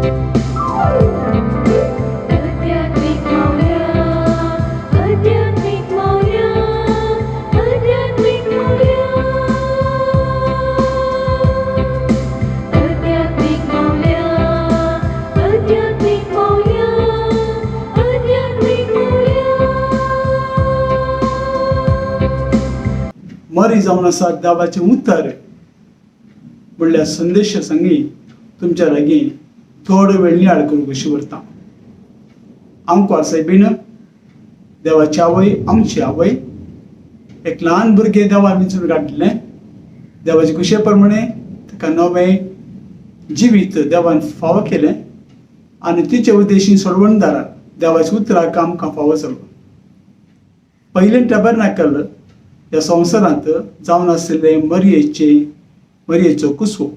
आध्यात्मिक मावल्या, आध्यात्मिक मावल्या, आध्यात्मिक मावल्या, आध्यात्मिक मावल्या, आध्यात्मिक मावल्या, आध्यात्मिक मावल्या. मरी जावन आसा देवाचें उतर म्हणल्यार संदेशा संगी तुमच्या लागीं थोडो वेळ नियाळ करूंक कशी व्हरता. आमकां सायबीण देवाची आवय, आमची आवय, एक ल्हान भुरगें देवान विंचून काडलें. देवाचे खुशे प्रमाणे ताका नवें जिवीत देवान फावो केलें आनी तिचे उद्देशी सोडवणदारान देवाच्या उतराक आमकां फावो जालो. पयलें टॅबरनॅकल ह्या संवसारांत जावन आशिल्लें मरयेचो कुसवो.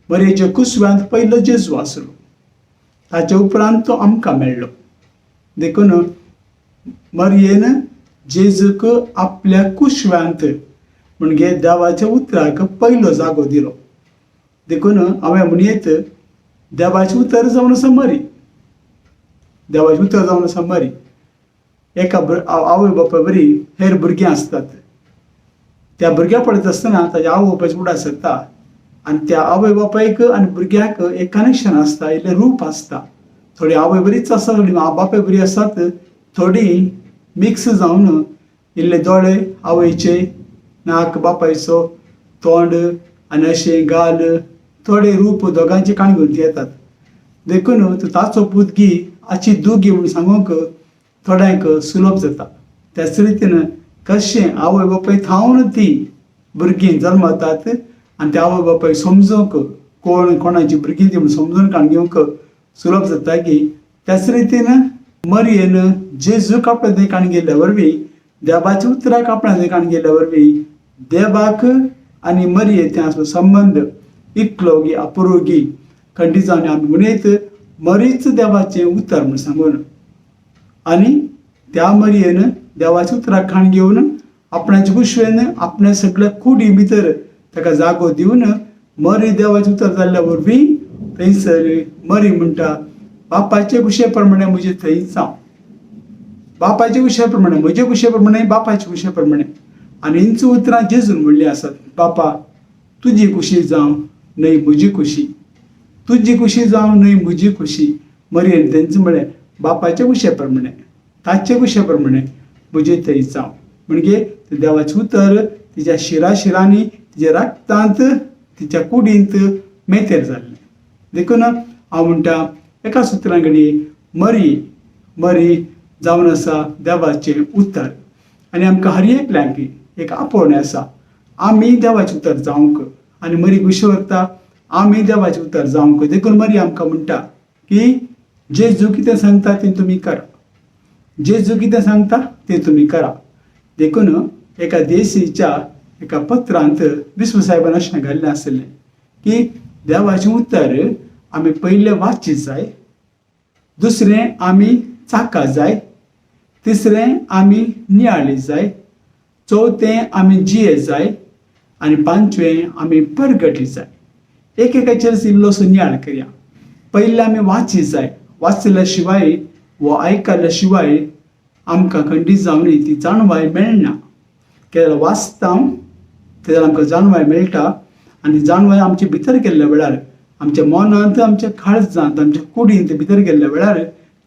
मरयेच्या कुसव्यांत पयलो जेजू आसलो, ताचे उपरांत तो आमकां मेळ्ळो. देखून मरयेन जेजूक आपल्या कुशव्यांत म्हणजे देवाच्या उतराक पयलो जागो दिलो. देखून हांवें म्हणयेत, देवाचें उतर जावन आसा मरी, देवाचें उतर जावन आसा मरी. एका आवय बापाय बरी हेर भुरगीं आसतात. त्या भुरग्या पळयत आसतना ताच्या आवय बापायचो उगडास जाता आनी त्या आवय बापायक आनी भुरग्याक एक कनेक्शन आसता, इल्लें रूप आसता. थोडी आवय बरीच आसता, थोडी बापाय बरी आसतात, थोडी मिक्स जावन इल्ले दोळे आवयचे, नाक बापायचो, तोंड आनी अशें गाल, थोडे रूप दोगांचे काण घेवन येतात. देखून तूं ताचो पूत गी, हाची दुगी म्हूण सांगूंक थोड्यांक सुलभ जाता. त्याच रितीन कशें आवय बापाय थावन ती भुरगीं जल्मतात आनी त्या आवय बापायक समजूंक कोण कोणाची भुरगीं ती म्हूण समजून काण घेवंक सुलभ जाता की, त्याच रितीन मरयेन जेजूक आपल्या थंय काण गेल्ल्या वरवीं, देवाच्या उतराक आपल्या थंय काण गेल्ल्या वरवीं, देवाक आनी मरये थंय आसलो संबंद इतलो गी अपुरोगी खंडीत जावन आमी म्हणयत मरीच देवाचें उतर म्हूण सांगून. आनी त्या मरयेन देवाच्या उतराक खाण घेवन आपणाचे कुशवेन आपल्या सगळ्या कुडी भितर ताका जागो दिवन मरी देवाचें उतर जाल्ल्या वरवीं थंयसर मरी म्हणटा, बापाचे कुशे प्रमाणे म्हजे थंय जावं, बापाचे कुशे प्रमाणे, म्हजे कुशे प्रमाणे, बापाचे कुशे प्रमाणे. आनी हिंच उतरां जेजून म्हणलीं आसात, बापा तुजी खुशी जावं न्हय म्हजी खुशी, तुजी खुशी जावं न्हय म्हजी खुशी. मरयेन तेंच म्हळें, बापाचे कुशे प्रमाणे, ताचे कुशे प्रमाणे म्हजे थंय जावं. म्हणजे देवाचें उतर तिच्या शिरा शिरांनी, तिच्या रक्तांत, तिच्या कुडींत मेतेर जाल्लें. देखून हांव म्हणटा एका सुत्रां कडेन मरी मरी जावन आसा देवाचें उतर. आनी आमकां हर एकल्यांक एक आपोवणें आसा, आमी देवाचें उतर जावंक. आनी मरी कशी व्हरता आमी देवाचें उतर जावंक. देखून मरी आमकां म्हणटा की जेजू कितें सांगता तें तुमी करा, जेजू कितें सांगता तें तुमी करा. देखून एका देशीच्या एका पत्रांत विश्व साहेबान अशें घाल्लें आशिल्लें की देवाचें उतर आमी पयलें वाची जाय, दुसरें आमी चाका जाय, तिसरें आमी नियाळी जाय, चवथें आमी जिये जाय आनी पांचवें आमी परगटी जाय. एक एकाचेर इल्लोसो नियाळ करया. पयलें आमी वाची जाय. वाचल्या शिवाय वो आयकल्या शिवाय आमकां खंडीत जावन ती जाणवाय मेळना. केन्ना वाचता तेन्ना आमकां जाणवाय मेळटा आनी जाणवाय आमचे भितर गेल्ल्या वेळार, आमच्या मनांत, आमच्या काळजांत, आमच्या कुडींत भितर गेल्ल्या वेळार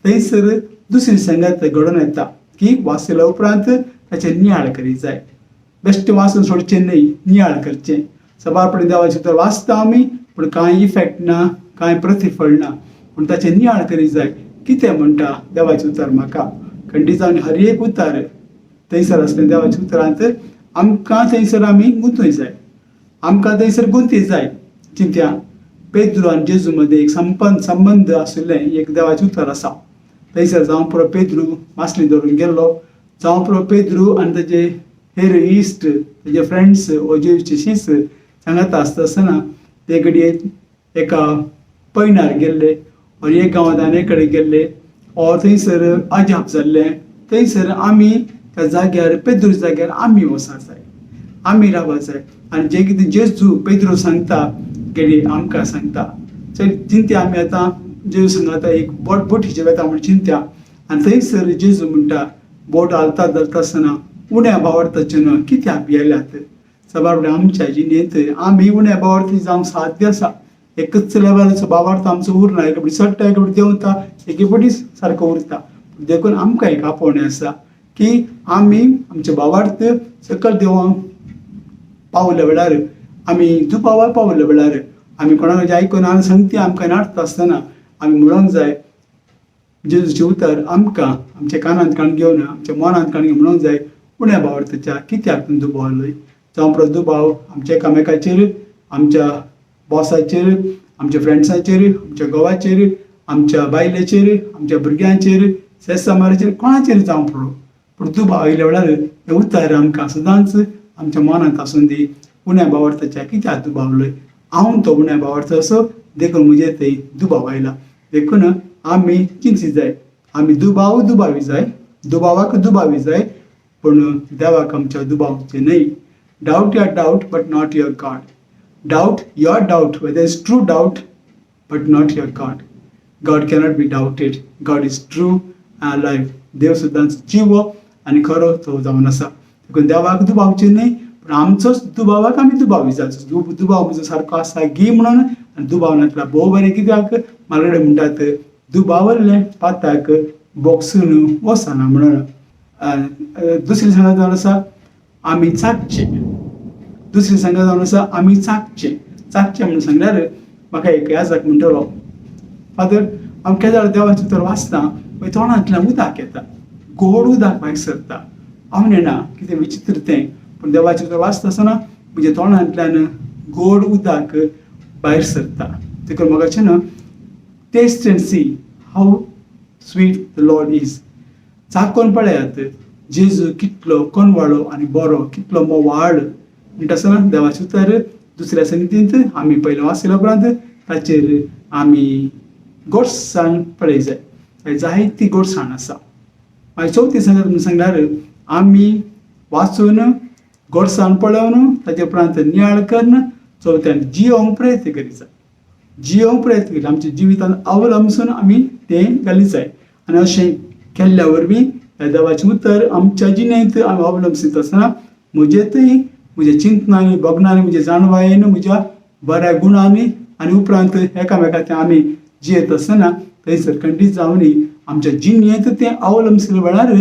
थंयसर दुसरी संगत घडोवन येता की वाचल्या उपरांत ताचेर नियाळ करीत जाय. बेश्टें वाचून सोडचें न्हय, नियाळ करचें. सबारपणी देवाचें उतर वाचता आमी पूण कांय इफेक्ट ना, कांय प्रतिफळ ना. पूण ताचेर नियाळ करीत जाय, कितें म्हणटा देवाचें उतर म्हाका. खंडीत जावन हर एक उतर थंयसर आसलें देवाच्या उतरांत आमकां थंयसर आमी गुंतूंक जाय, आमकां थंयसर गुंती जाय. चिंत्या पेद्रू आनी जेजू मदें एक संबंद आशिल्लें एक देवाचें उतर आसा. थंयसर जावं पुरो पेद्रू मासली धरून गेल्लो, जावं पुरो पेद्रू आनी ताजे हेर इश्ट, ताजे फ्रेंड्स वो जेजूचे शीस सांगाता आसता आसतना ते घडये एका पैणार गेल्ले और एक गांवांत आनी एक कडेन गेल्ले और थंयसर अजाप जाल्लें. थंयसर आमी त्या जाग्यार, पेद्रू जाग्यार आमी वचा जाय, आमी रावा जाय आनी जें कितें जेजू पेद्रू सांगता घडये आमकां सांगता. चिंत्या आमी आतां जेजू सांगाता एक बोट बोटीचेर वता म्हूण चिंत्या आनी थंयसर जेजू म्हणटा बोट हालता धरता आसतना उण्या भावार्थाचें कित्याक भियेल्यात. साबार फावटी आमच्या जिणेंत आमी उण्या भावार्थी जावंक साध्य आसा. एकच लेवलाचो भावार्थ आमचो उरना, एक फावटी चडटा, एक फावटी देंवता, एके फावटी सारको उरता. देखून आमकां एक आपोवणें आसा की आमी आमचे भावार्थ सकयल देंवोंक पावल्या वेळार, आमी दुबावार पावल्या वेळार, आमी कोणाक आयकून आनी संगती आमकां नाडटा आसतना आमी म्हणूंक जाय जेजूचें उतर आमकां आमच्या कानांत काण घेवन आमच्या मनांत काण घेवन म्हणूंक जाय उण्या भावार्थाच्या कित्याक तूं दुबावलोय. जावं परत दुबाव आमच्या एकामेकाचेर, आमच्या बॉसाचेर, आमच्या फ्रेंड्साचेर, आमच्या घोवाचेर, आमच्या बायलेचेर, आमच्या भुरग्यांचेर, सेसामाराचेर, कोणाचेर जावं पडो, पूण दुबाव आयल्या वेळार हें उतर आमकां सदांच आमच्या मनांत आसून दी उण्या भावार्थाच्या कित्याक दुबावलोय. हांव तो उण्या भावार्थ असो देखून म्हजेर थंय दुबाव आयला. देखून आमी चिंती जाय, आमी दुबाव दुबावी जाय, दुबावाक दुबावी जाय, पूण देवाक आमच्या दुबावचे न्हय. Doubt your doubt but not your God. Doubt your doubt whether is true doubt but not your God. God cannot be doubted. God is true and alive. देव सुद्दां जिवो आनी खरो तो जावन आसा. देखून देवाक दुबावचें न्हय, पूण आमचोच दुबावाक आमी दुबावी जावचो. दुबाव म्हजो सारको आसा गी म्हणून आनी दुबाव नासल्यार भोव बरें, कित्याक म्हालगडे म्हणटात दुबावल्लें पाताक बोक्सून वचना म्हणून. दुसरी सांगात जावन आसा आमी चाकचें. दुसरी सांगात जावन आसा आमी चाकचें. चाकचें म्हणून सांगल्यार म्हाका एक याजक म्हणटलो, फादर हांव केदळ देवाचें उतर वाचता मागीर तोंडांतल्यान उदक येता, गोड उदक भायर सरता. हांव नेणा कितें विचित्र तें, पूण देवाचें उतर वाचता आसतना म्हज्या तोंडांतल्यान गोड उदक भायर सरता. देखून म्हाका अशें न्हू, taste and see how sweet the Lord is. चाकोन पळयात जेजू कितलो कोनवाळो आनी बरो, कितलो मोवाळ म्हणटा आसतना देवाचें उतर दुसऱ्या संगतींत आमी पयलें वाचल्या उपरांत ताचेर आमी गोडसाण पळय जाय, जायती गोडसाण आसा. मागीर चवथी सांगत म्हणून सांगल्यार आमी वाचून गोडसाण पळोवन ताचे उपरांत नियाळ करून चवथ्यान जियोंक प्रयत्न करीत जाय. जियोंक प्रयत्न करीत आमच्या जिवितान अवलंबसून आमी तें घालीत जाय. आनी अशें केल्ल्या वरवीं ह्या देवाचें उतर आमच्या जिणेंत आमी अवलंबसीत आसतना म्हजेंतय म्हज्या चिंतनांनी, भोगणांनी, म्हज्या जाणवायेन, म्हज्या बऱ्या गुणांनी आनी उपरांत एकामेकाचें आमी जियेत आसतना थंयसर खंडीत जावनी आमच्या जिणेंत तें अवलंबशिल्ल्या वेळार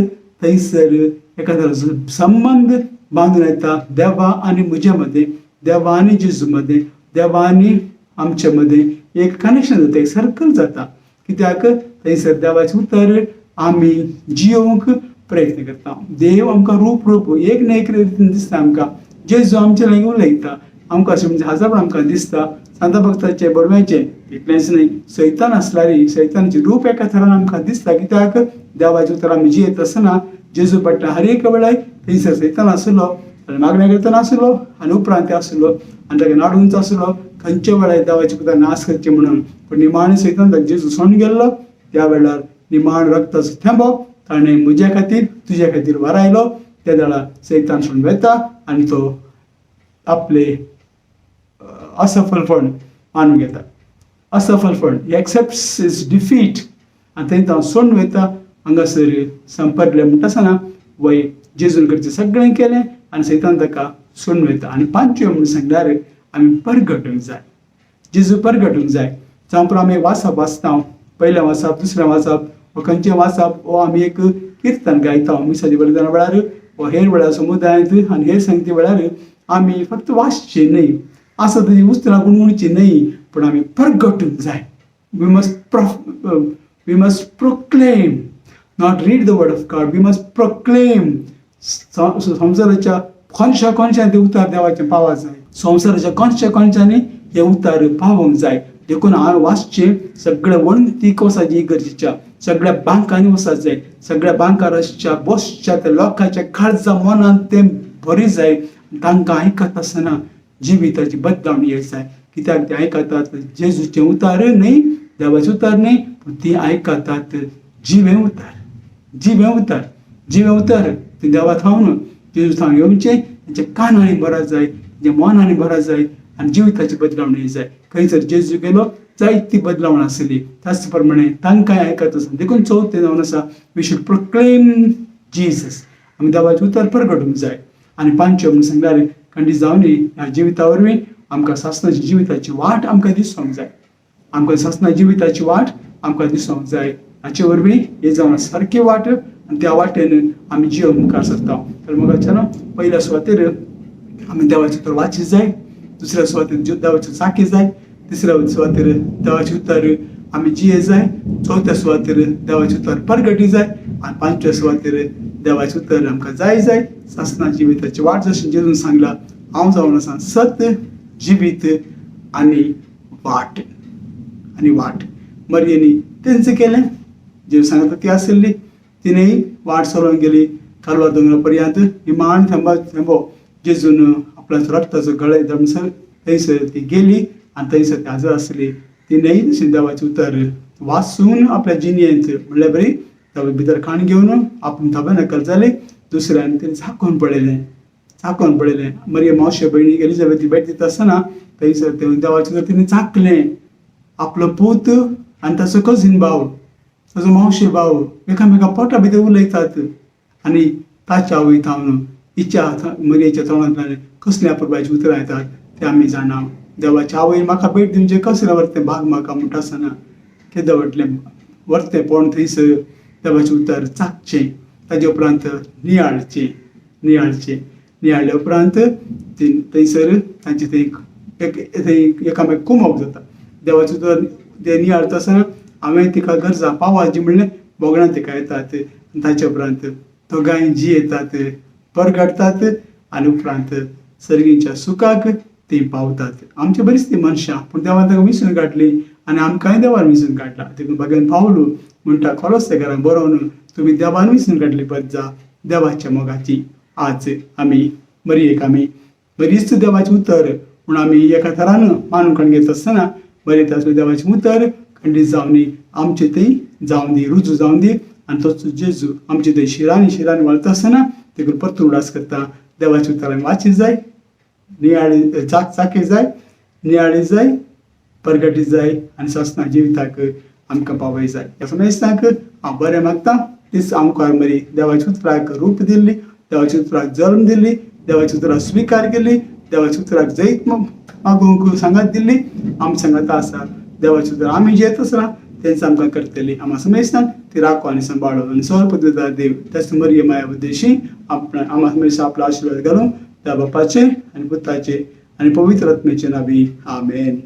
थंयसर एखादो संबंद बांदून येता देवा आनी म्हजे मदें, देवा आनी जेजू मदें, देवा आनी आमचे मदें एक कनेक्शन जाता, एक सर्कल जाता. कित्याक थंयसर देवाचें उतर आमी जियोवंक प्रयत्न करता. देव आमकां रूप रूप एक ना एक रितीन दिसता आमकां. जेजू आमचे लागीं उलयता आमकां, अशें म्हणजे हजार आमकां दिसता. सांता भक्ताचे बडव्याचें तितलेंच न्हय, सैतान आसल्यार सैतानाचें रूप एका थरान आमकां दिसता. कित्याक देवाचें उतर आमी जियेत आसतना जेजू पडटा हर एक वेळार थंयसर सैतान आसलो आनी मागणें करतना आसलो आनी उपरांत आसलो आनी ताका नाडूंच आसलो खंयच्या वेळार देवाचें उतर नाश करचें म्हणून. पूण निमाणें सैतान ताका जेजू सोडून गेल्लो त्या वेळार निमाण रक्ताचो थेंबो ताणें म्हज्या खातीर तुज्या खातीर वारायलो. त्या वेळार सैतान सोडून वता आनी तो आपले असफलपण मानून घेता. असफलपण, he accepts his defeat आनी थंय तो सोडून वयता. हांगासर संपरले म्हणटा आसतना वय जेजून करचें सगळें केलें आनी सैतान ताका सोडून वयता. आनी पांचव्यो म्हणून सांगल्यार आमी परगटूंक जाय, जेजू परगटूंक जाय. जावं पुरो आमी वाचप वाचता, पयलें वाचप, दुसरें वाचप वा खंयचें वाचप वो आमी एक किर्तन गायता मिसाच्या बलिदाना वेळार वा हेर वेळार समुदायांत आनी हेर संगती वेळार आमी फक्त वाचचें न्हय, आसा तशी उतरां गुणगुणची न्हय, पूण आमी परगटूंक जाय. We must proclaim, not read the word of God, we must proclaim. संवसाराच्या कोनशा कोनशान ते उतार देवाचें पावा जाय, संवसाराच्या कोनशा कोनशांनी हे उतार पावोंक जाय. देखून हांवें वाचचें सगळ्या वण्टीक वचपाची गरजेच्या, सगळ्या बांकांनी वचपाक जाय, सगळ्या बांकाराच्या बसच्या त्या लोकांच्या काळजा मनांत तें बरी जाय. तांकां आयकत आसतना जिविताची बदलावणी येत जाय. कित्याक ते आयकतात जेजूचें उतार न्हय, देवाचें उतार न्हय, पूण ती आयकतात जिवें उतार, जिवें उतार, जिवें उतार. ते देवा थावन जेजू थावन येवचें तेंच्या कानांनी बरा जाय, तेंच्या मनांनी बरा जाय आनी जिविताची बदलावणी जाय. खंयसर जेजू गेलो जायती बदलावण आसली. त्याच प्रमाणे तांकांय आयकत आसा. देखून चवथें जावन आसा, we should proclaim Jesus. आमी देवाचें उतर परगटूंक जाय. आनी पांचवें म्हणून सांगल्यार खंडीत जावनी ह्या जिविता वरवीं आमकां सासणाची जिविताची वाट आमकां दिसूंक जाय. आमकां सासणा जिविताची वाट आमकां दिसूंक जाय. हाचे वरवीं हे जावन सारकी वाट आनी त्या वाटेन आमी जियो मुखार सरता. तर मोगाच्यान पयल्या सुवातेर आमी देवाचें उतर वाचीत जाय, दुसऱ्या सुवातेर देवाचें चाकी जाय, तिसऱ्या सुवातेर देवाचें उतर आमी जिये जाय, चवथ्या सुवातेर देवाचें उतर परगटी जाय आनी पांचव्या सुवातेर देवाचें उतर आमकां जाय जाय. सासणा जिविताची वाट जशें जेजून सांगला, हांव जावन आसा सत, जिवीत आनी वाट. आनी वाट मरयेनी तेंच केलें. जेजू सांगता ती आशिल्ली, तिणें वाट चलोवन गेली कालवार दोंगरा पर्यंत. निमाण थेंबा थेंबो जेजून आपल्या रक्ताचो गळे दमसर थंयसर ती गेली आनी थंयसर ती हाजर आसली. तिणेंय तशें देवाचें उतर वाचून आपल्या जिणेंत म्हणल्यार बरी देवा भितर खाण घेवन आपूण थाबेनाकल जाली. दुसऱ्यान तिणें झाकून पळयलें, झाकून पळयलें. मरिया मावशे भयणीक एलिजाबेथी भेट दिता आसतना थंयसर तें देवाचें उतर तिणें चाकलें. आपलो पूत आनी ताचो कजीन भाव, ताचो मावशे भाव एकामेका पोटा भितर उलयतात आनी ताच्या आवय थावन हिच्या मरियेच्या तोंडांतल्यान कसल्या अपुरबायचीं उतरां येतात तें आमी जाणा. देवाच्या आवयन म्हाका भेट दिवचें कसलें वर्तें भाग म्हाका म्हणटा आसतना केदें व्हडलें वर्तेंपण थंयसर देवाचें उतर चाकचें, ताजे उपरांत नियाळचें, नियाळचें. नियाळ्ळे उपरांत थंयसर तांचे थंय एक थंय एकामेक कुमोक जाता. देवाचें उतर तें नियाळता आसतना हांवें तिका गरजा पावाजी म्हणलें भोगणां तिका येतात आनी ताचे उपरांत दोगांय जियेतात, परगटतात आनी उपरांत सर्गीच्या सुखाक तीं पावतात. आमचे बरीच ती मनशां, पूण देवान तांकां विसरून काडली आनी आमकांय देवान विसरून काडला. देखून भगवान पावलू म्हणटा कोलोस्तेकारांक बरोवन, तुमी देवान विसरून काडली पद देवाच्या मोगाची. आज आमी मरियेक आमी बरीच देवाचें उतर म्हूण आमी एका थरान मानून काडून घेत आसतना बरें आसलें देवाचें उतर खंडीत जावन दी, आमचे थंय जावन दी, रुजू जावन दी आनी तोच जेजू आमचे थंय शिरांनी शिरांनी वळता आसतना देखून परतून उडास करता. देवाचें उतर आमी वाचीत जाय, नियाळी चाक चाकी जाय, नियाळी जाय, परगटी जाय आनी सासणा जिविताक आमकां पावय जाय. ह्या समेस्तांक हांव बरें मागता. तीच आमकां मरी देवाच्या उतराक रूप दिल्ली, देवाच्या उतराक जल्म दिल्ली, देवाच्या उतराक स्विकार केली, देवाच्या उतराक जैत मागूंक सांगात दिल्ली आम सांगात आसा. देवाचें उतर आमी जेत आसा तेंच आमकां करतली. आमा समेस्तांक ती राखो आनी सांबाळो आनी सर्व देव त्याच मरिय माया उद्देशी आपणा आमा समेस्तां आपलो आशिर्वाद घालून त्या बापाचे आनी पुताचे आनी पवित्र आत्म्याचे नावी. आमेन.